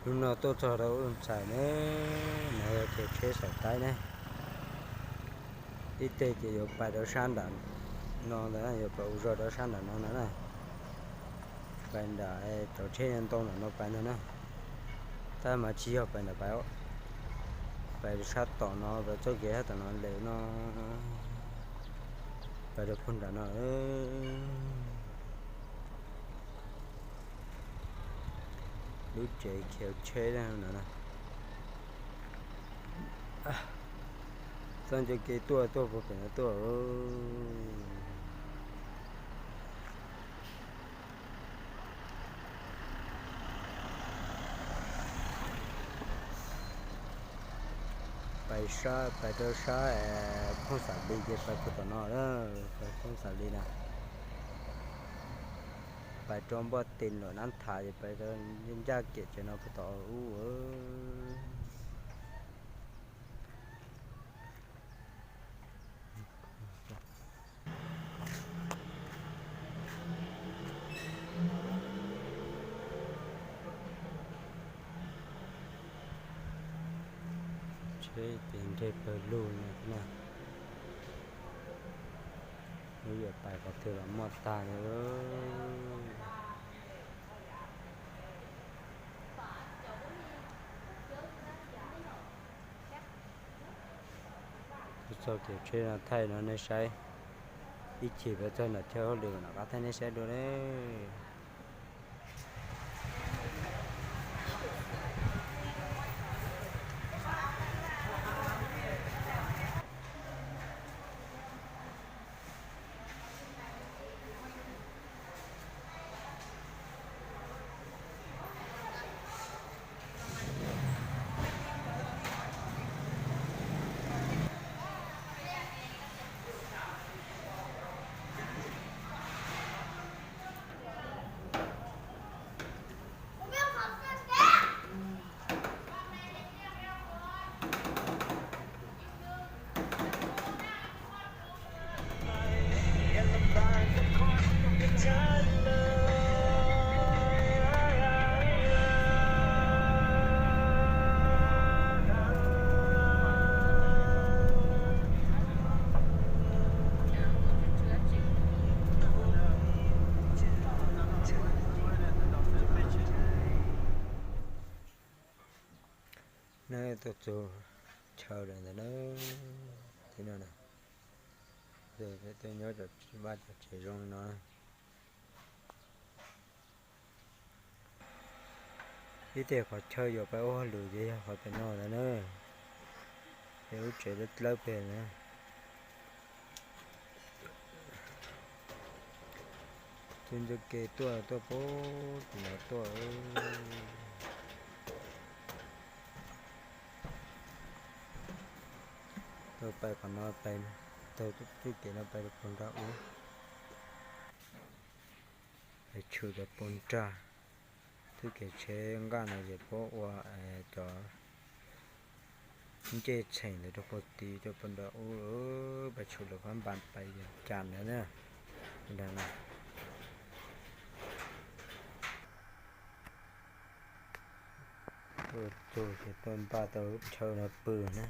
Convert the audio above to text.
Hnub no tuaj txog rau ub ntxhais ne, no yog kev tsheb xaim taib ne. Ib teg ces yuav pais rau sab nram no ntag, yuav pais ua zog rau sab nram no ntag na. Pais nram cov tsheb ntoo nram no pais ntag na. Tab mas tsis yog pais nram pais, pais rau sab tom no, pais txoj kev sab tom no lawm no, pais rau puag nram no. Lub tsev khiav tsheb no na. Txoj ncauj ke tuaj tuaj puag pem no tuaj. Pais sab, pais rau sab Phooj Xav Lis ces pais puag tom no, pais Phooj Xav Lis na. Pais rau npoj tes luam nab thav ces pais rau ncaj kiam tsev no puag tom ub. Tsheb ces nres pawg lug no na. Lub yuav pais qhov twg los muaj tag li. Txog kev tsheb no thaij no nej saib, ib chim peb txog nram chaw hauj lwm no qab thaij nej saib dua na. Neb tuaj txug chaw lawm ntawm na, tim no na, tuaj nyob vaj cov tsev zoo li no. Ib teg qhov chaw yuav pab ua hauj lwm ces yog qhov pem no ntag na, peb lub tsev dawb dawb pem na. Txoj ncauj ke tuaj tuaj puag tim no tuaj. Tuaj pais qhov no pais, taug txoj kev no pais rau puag nrag ub, pais tshwm rau puag nrag. Txoj kev tsheb nqaj no ces puab ua cov ncej txheem ntawd rau puag tid rau puag nrag ub, pais tshwm rau phab npas pais Yas Cas ntawd na. Nrag no tuaj txug ces tuaj npaj tau lub chaw no pw na.